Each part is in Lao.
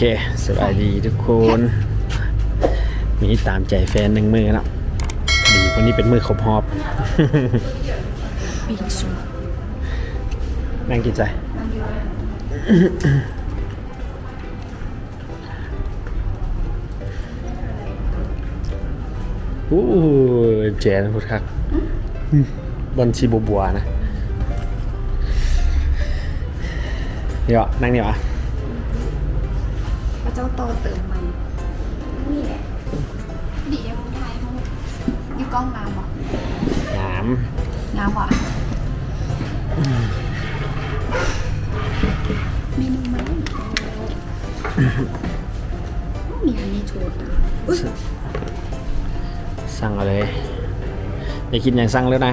ເຄ ສະບາຍດີທຸກຄົນ. ມີຕາມໃຈແຟນໜຶ່ງມື້ເນາະ. ດີ ມື້ນີ້ເປັນມື້ຄົບຮອບ. ບິງຊູ. ນັ່ງກິນໃສ? ໂອ້ ແຈນໂຄດຄັກ. ບ່ອນຊິບົວໆນະ. ເດາະ ນັ່ງນີ້ຫວາ? ເຂົາເຈົ້າຕໍ່ເຕີມໃໝ່. ນີ້ແຫຼະ ດີເດ ຖ່າຍຮູບຢູ່ກ້ອງງາມບໍ່? ງາມ. ງາມຫວາ? ເມນູໃໝ່. ມີອັນນີ້ໂທດນະ. ສັ່ງເອົາເລີຍ. ຢາກກິນຫຍັງສັ່ງເລີຍນະ.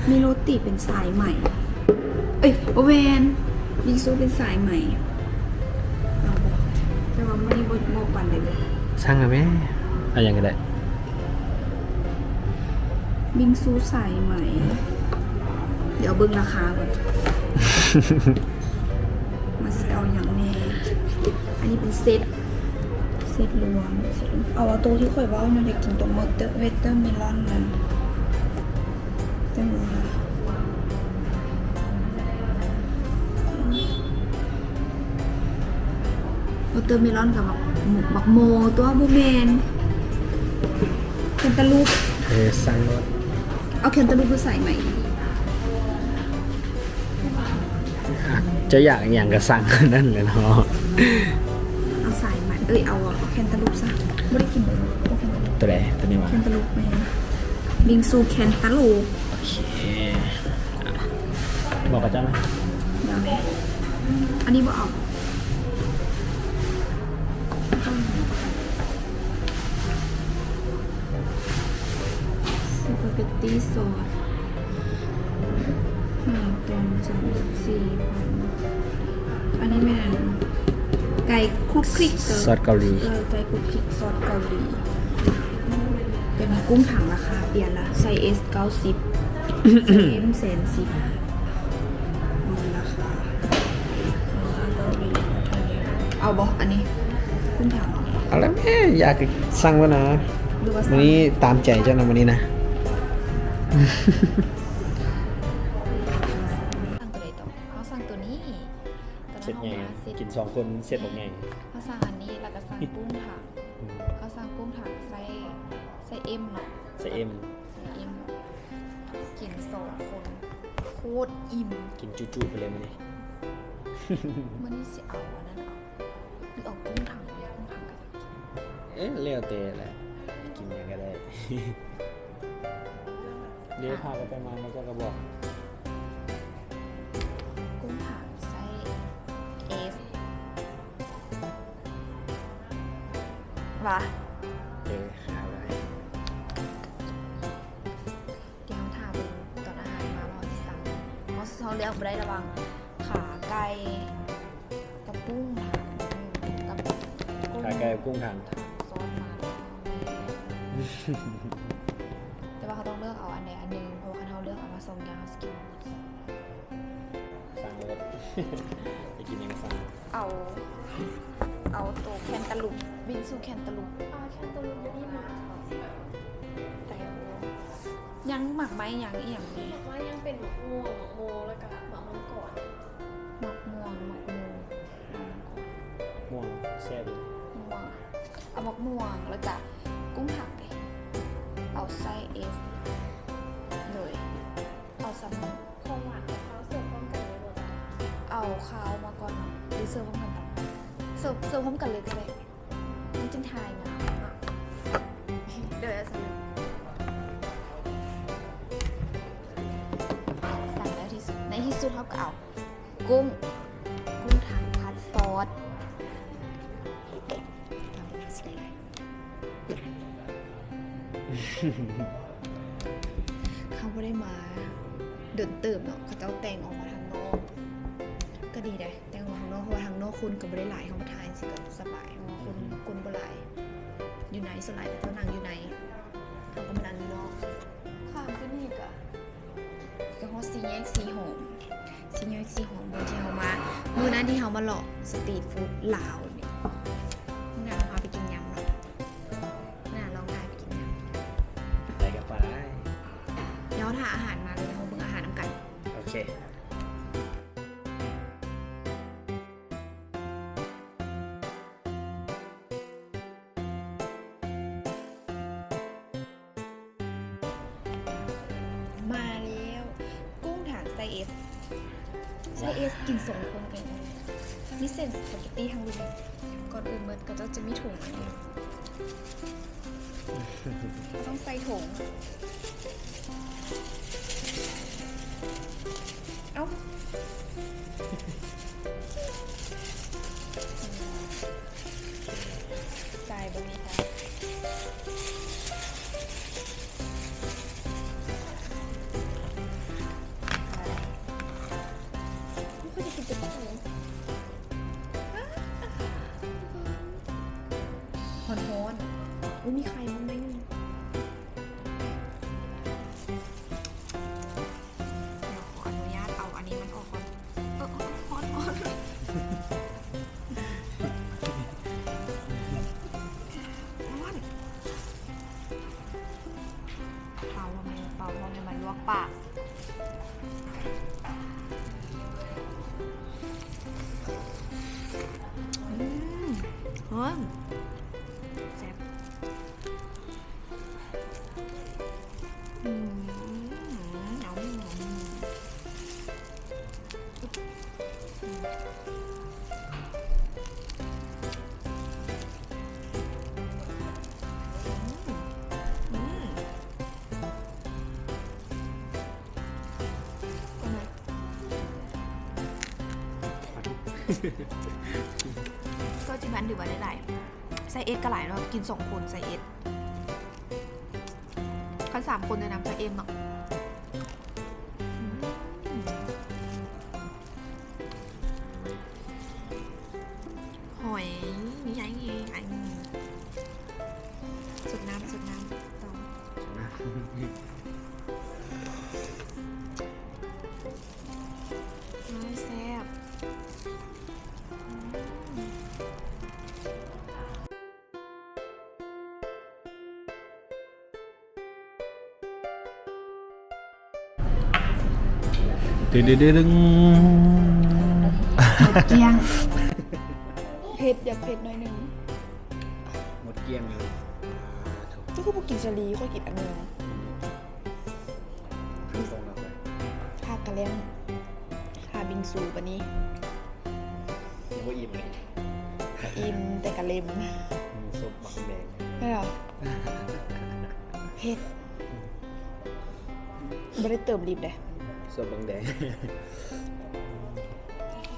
ມີໂຣຕີເປັນສາຍໄໝ. ເອີຍ ບໍ່ແມ່ນ. ບິງຊູເປັນສາຍໄໝ. ເອົາບໍ່? ແຕ່ວ່າມື້ນີ້ບໍ່ ບໍ່ປານໃດເລີຍ. ສັ່ງເອົາແມ້. ເອົາຫຍັງກໍໄດ້. ບິງຊູສາຍໄໝ. ດຽວເບິ່ງລາຄາກ່ອນ ວ່າຊິເອົາຫຍັງແດ່. ອັນນີ້ເປັນເຊັດ ເຊັດລວມ. ເອົາ ເອົາໂຕທີ່ຂ້ອຍເວົ້າເນາະ, ຢາກກິນຕົວເວເຕີເມລອນນັ້ນ. ແຕ່ວ່າ ວອເຕີເມລອນກັບໝາກ ໝາກໂມຕົວະ. ບໍ່ແມ່ນ ແຄນຕາລູບ. ເອີ ສັ່ງໂລດ. ເອົາແຄນຕາລູບ ຫຼື ສາຍໄໝ? ອ່ະ ເຈົ້າຢາກຫຍັງກໍສັ່ງອັນນັ້ນແຫຼະເນາະ. ເອົາສາຍໄໝ. ເອີຍ ເອົາ ເອົາແຄນຕາລູບຊະ. ບໍ່ໄດ້ກິນເລີຍ ເອົາແຄນຕາລູບ. ຕົວໃດ? ຕົວນີ້ຫວາ? ແຄນຕາລູບແມ່ນ. ບິງຊູແຄນຕາລູບ. ໂອເຄ. ບອກເຂົາເຈົ້າໄໝ? ດຽວແມ່. ອັນນີ້ບໍ່ເອົາ. ສະປາເກັດຕີຊອດ ຫ້າຕອນ ສາມສິບສີ່ພັນ. ອັນນີ້ແມ່ນໄກ່ຄຸກຄລິກ ຊອດເກົາຫຼີ. ເອີ ໄກ່ຄຸກຄລິກຊອດເກົາຫຼີ. ດຽວນີ້ກຸ້ງຖັງລາຄາປ່ຽນລະ ໄຊເອສເກົ້າສິບ ໄຊເອັມແສນສິບ. ເອົາບໍ່ ອັນນີ້? ຄຸນຖາມເອົາ. ເອົາແລ້ວແມ່ ຢາກສັ່ງແລ້ວນະ. ມື້ນີ້ຕາມໃຈເຈົ້ານະ ມື້ນີ້ນະ. ສັ່ງໂຕໃດຕໍ່? ເຮົາສັ່ງໂຕນີ້. ເຊັດໃຫຍ່ ກິນສອງຄົນ ເຊັດບັກໃຫຍ່. ເຮົາສັ່ງອັນນີ້ ແລ້ວກໍສັ່ງກຸ້ງຖັງ. ອືມ ເຮົາສັ່ງກຸ້ງຖັງ ໄຊ ໄຊເອັມເນາະ. ໄຊເອັມ ໄຊເອັມ ກິນສອງຄົນ ໂຄດອີ່ມ. ກິນຈຸໆໄປເລີຍມື້ນີ້. ມື້ນີ້ຊິເອົາອັນນັ້ນເອົາ ຫຼືເອົາກຸ້ງຖັງ? ກຸ້ງຖັງກໍຢາກກິນ. ເອີ ແລ້ວແຕ່ແຫຼະ ກິນຫຍັງກໍໄດ້. ເດ ພາກັນໄປມາ ເຈົ້າກໍບອກ. ກຸ້ງຖັງໄຊເອັມ ວ່າ ເອີ ຫາໄດ້. ດຽວຖ້າເບິ່ງຕອນອາຫານມາ ວ່າເຮົາຊິສັ່ງ. ເຮົາ ເຮົາເລືອກບໍ່ໄດ້ລະຫວ່າງຂາໄກ່ກັບກຸ້ງຖັງ ກັບກຸ້ງ ຂາໄກ່ກັບກຸ້ງຖັງ ຊ້ອນມາ. ແຕ່ວ່າເຮົາຕ້ອງເລືອກເອົາອັນໃດອັນໜຶ່ງ ເພາະວ່າຄັນເຮົາເລືອກເອົາມາສອງຢ່າງ ເຮົາຊິກິນ ສັ່ງໂລດ. ຈະກິນຫຍັງກໍສັ່ງ. ເອົາ ເອົາໂຕແຄນຕາລູບ ບິງຊູແຄນຕາລູບ. ອ່າ ແຄນຕາລູບຢູ່ນີ້ມາ. ແຕ່ຍັງໝາກໄມ້ ຍັງອີ່ຫຍັງນີ້ ໝາກໄມ້ຍັງເປັນໝາກມ່ວງ ໝາກໂມ ແລ້ວກະໝາກມັງກອນ. ໝາກມ່ວງ ໝາກໂມ ມ່ວງແຊບຢູ່. ມ່ວງ ເອົາໝາກມ່ວງ ແລ້ວກະກຸ້ງຖັງເດ ເອົາໄຊເອັມ. ໂດຍ ເອົາສ່ຳນັ້ນ. ຂອງຫວານກັບຄາວເສີບພ້ອມກັນເລີຍບໍ່? ເອົາຄາວມາກ່ອນເນາະ ຫຼືເສີບພ້ອມກັນຕອນ? ເສີບ ເສີບພ້ອມກັນເລີຍກໍໄດ້ ມັນຈຶ່ງຖ່າຍງາມ. ໂດຍ ເອົາສ່ຳນັ້ນ. ສັ່ງແລ້ວທີ່ສຸດ ໃນທີ່ສຸດເຮົາກໍເອົາກຸ້ງ ກຸ້ງຖັງຜັດຊອດ. ເຮົາບໍ່ໄດ້ມາດົນເຕີບເນາະ ເຂົາເຈົ້າແຕ່ງອອກມາທາງນອກ ກໍດີເດ້ ແຕ່ງອອກມາທາງນອກ ເພາະວ່າທາງນອກຄົນກໍບໍ່ໄດ້ຫຼາຍ ເຮົາມາຖ່າຍຈັ່ງຊີ້ກໍສະບາຍ ເພາະວ່າຄົນ ອືມ ຄົນບໍ່ຫຼາຍ. ຢູ່ໃນ ສ່ວນຫຼາຍເຂົາເຈົ້ານັ່ງຢູ່ໃນ ເຮົາກໍມານັ່ງຢູ່ນອກ. ຂ້າມໄປນີ້ກະ ກະຮອດສີ່ແຍກສີຫອມ. ຊິຍ່ອຍຊິຫອມ ມື້ທີ່ເຮົາມາ ມື້ນັ້ນທີ່ເຮົາມາເລາະສະຕີດຟູດລາວນີ້ ມື້ນັ້ນເຮົາໄປກິນຍຳເນາະ ມື້ນັ້ນລອງພາໄປກິນຍຳ ໄປກໍໄປ ດຽວຖ້າອາຫານມາ ແລ້ວເຮົາເບິ່ງອາຫານນຳກັນ ໂອເຄ. ມາແລ້ວ ກຸ້ງຖານໄຊເອັດ ໄຊເອັດກິນສອງຄົນກໍມີເສັ້ນສະປາເກັດຕີທັງລຸ້ນ. ກ່ອນອື່ນໝົດ ເຂົາເຈົ້າຈະມີຖົງອັນນີ້ ເຮົາຕ້ອງໃສ່ຖົງ ເອົ້າ ໃສ່ເບິ່ງນີ້ຄ່ະ ມັນຄືຈະກິນເປັນໂຕ ຮ້ອນໆ ອຸ້ຍ ມີໄຂ່ມັນໄດ້ ດຽວຂໍອະນຸຍາດເອົາອັນນີ້ມັນອອກກ່ອນ ເອີ ຮ້ອນໆ ຮ້ອນ ເປົ່າ ເປົ່າ ເປົ່າໃຫ້ມັນລວກປາກ ອືມ ຮ້ອນ ແຊບ. ເກົ້າສິບພັນຖືວ່າໄດ້ຫຼາຍ ໄຊເອັດກໍຫຼາຍເນາະ ກິນສອງຄົນໄຊເອັດ ຄັນສາມຄົນແນະນຳໃສ່ເອັມເນາະ ຫອຍ ມີຫຍັງອີກ ອັນ ສົດນ້ຳ ສົດນ້ຳ ຕ້ອງ ໂອ້ຍ ແຊບ ອືມ. ເດັງໆໆໆ ໝົດກ້ຽງ ເຜັດ ຢາກເຜັດໜ້ອຍໜຶ່ງ ໝົດກ້ຽງເລີຍ ເຈົ້າຄືບໍ່ກິນສາລີ ຂ້ອຍກິນອັນໜຶ່ງ ຜັກກະແລ້ມ ຖ້າບິງຊູບາດນີ້ ບໍ່ອີ່ມເລີຍ ອີ່ມແຕ່ກະເລັມ ອືມ ສົບບັກແດງ ເຫັນບໍ່ ເຜັດ ບໍ່ໄດ້ເຕີມລິບເດ້ ສ່ວນບາງແດງ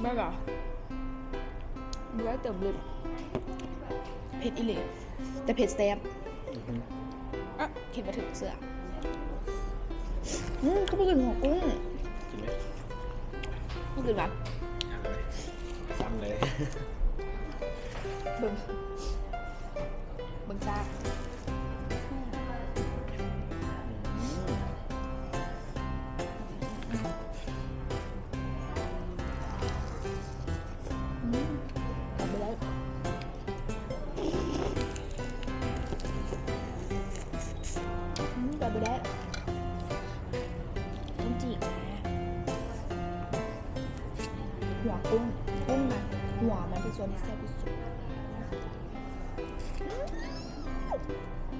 ແມ່ນບໍ່ ບໍ່ໄດ້ເຕີມລິບ ເຜັດອີ່ຫຼີ ແຕ່ເຜັດແຊບ ອືຮຶ ອະ ຄິດບໍ່ເຖິງເຊື່ອ ອືມ ຄືບໍ່ກິນຫົວກຸ້ງ ກິນໄໝ ບໍ່ກິນຫວາ ສັ່ງເລີຍ ເບິ່ງ ເບິ່ງຈ້າ ອືມ ອືມ ກັບບໍ່ໄດ້ ອືມ ກັບບໍ່ໄດ້ ຕ້ອງຈີກແທ້ ຫົວກຸ້ງ ກຸ້ງນະ ຫົວມັນເປັນສ່ວນທີ່ແຊບທີ່ສຸດ.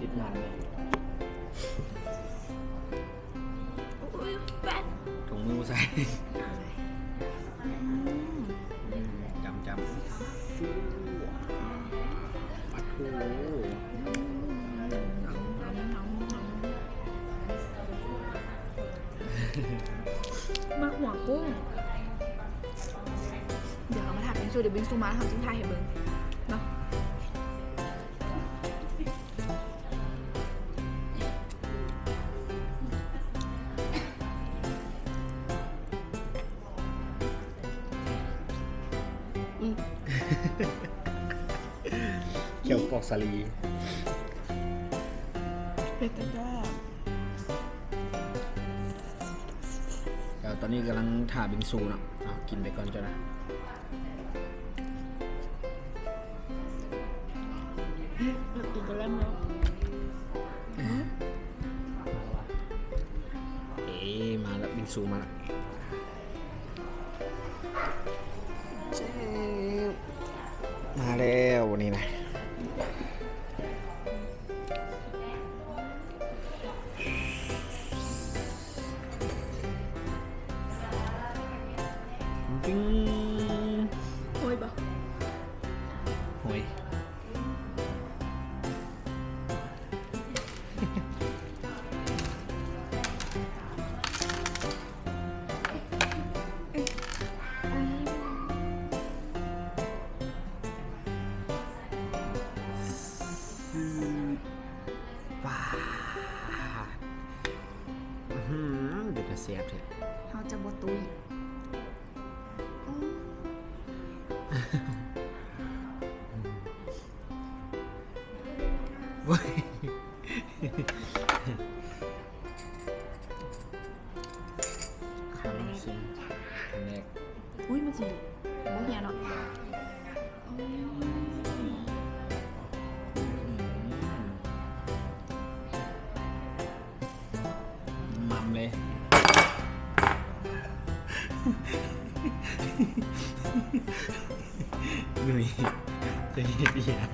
ຕິດງານເລີຍ ໂອ້ຍ ແປ້ນ ຖົງມືໃສ່ ອືມ ອືມ ຈຳໆ ປັດໂທ ອືມ ມັກຫົວກຸ້ງ ດຽວເຮົາມາຖາມບິງຊູ ດຽວບິງຊູມາແລ້ວເຮົາຈຶ່ງຖ່າຍໃຫ້ເບິ່ງເນາະ. ອືມ ແຂ້ວປອກສາລີ ເຜັດແທ້ໆ ເຈົ້າ ຕອນນີ້ກຳລັງຖ້າບິງຊູເນາະ. ເອົາ ກິນໄປກ່ອນເຈົ້ານະ. ອືມ ກິນກະແລັມແລ້ວ. ເອີ ມາແລ້ວ ບິງຊູມາແລ້ວ. ມາແລ້ວນີ້ນະ. ປິງ. ໂອ້ຍ ບໍ່ ໂອ້ຍ. ປາດ ອືຫື ເປັນຕາແຊບແທ້. ເຮົາຈະບໍ່ຕຸ້ຍ. ໂອ້ຍ ຄຳຊິມ ຄຳແລກ. ອຸ້ຍ ມັນຊິບໍ່ເຫຍເນາະ. ອືມ ໝ່ຳເລີຍ. ນຸ້ຍ ຈະເຮັດອີ່ຫຍັງ?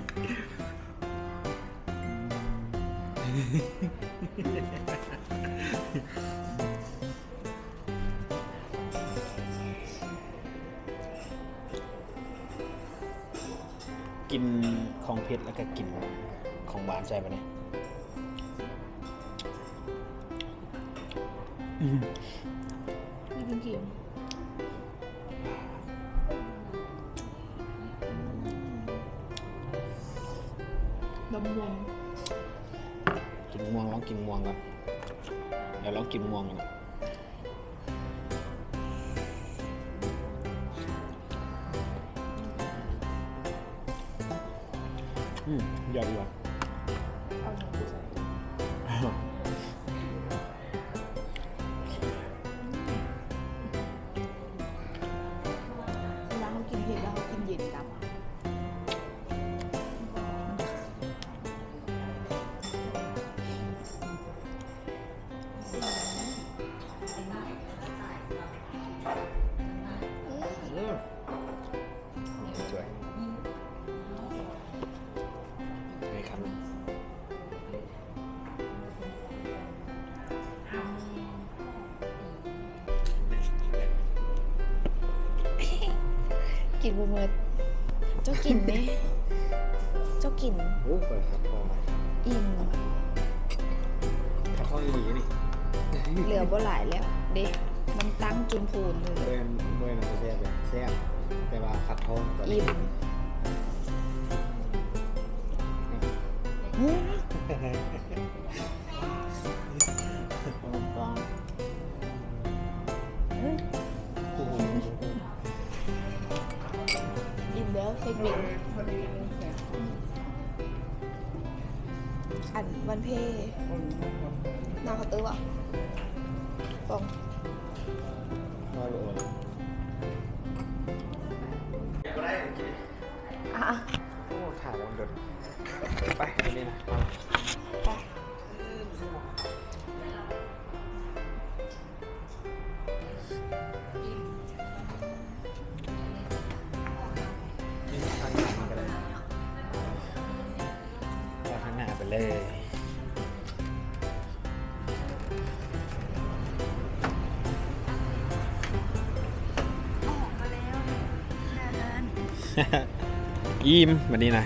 ກິນຂອງເຜັດແລ້ວກະກິນຂອງຫວານໃສ່ບາດນີ້. ອືມ ມີກິນເຄັມ ລຳມ່ວງ. ກິນມ່ວງ ລອງກິນມ່ວງກ່ອນ. ດຽວລອງກິນມ່ວງກ່ອນ. ອືມ ຍອດ ຍອດ. ເອົາຫຍັງໃສ່? ເວລາເຮົາກິນເຜັດແລ້ວເຮົາກິນເຢັນນຳ. ອືມ ສວຍ ໃຫ້ຄຳ ກິນບໍ່ໝົດ. ເຈົ້າກິນເດ້ ເຈົ້າກິນ. ໂອ້ ຂ້ອຍຄັກທ້ອງ. ອີ່ມ. ຄັກທ້ອງອີ່ຫຼີນີ້. ເຫຼືອບໍ່ຫຼາຍແລ້ວເດ້ ມັນຕັ້ງຈຸ່ມພູນເລີຍ. ບໍ່ແມ່ນ ບໍ່ແມ່ນວ່າບໍ່ແຊບເດ້ ແຊບ ແຕ່ວ່າຄັກທ້ອງຕອນນີ້. ອີ່ມ. ອີ່ມແລ້ວ ເຊັກບິນ ອັນວັນເພ ໜ້າເຄົາເຕີຫວາ? ປອງ. ອ່ະ ໂອ້ ຖ້າດົນ. ໄປ ໄປນີ້ນະ ໄປ. ທາງໜ້າໄປເລີຍ. ອອກມາແລ້ວ ໜ້າຮ້ານ. ອີ່ມ ບັດນີ້ນະ.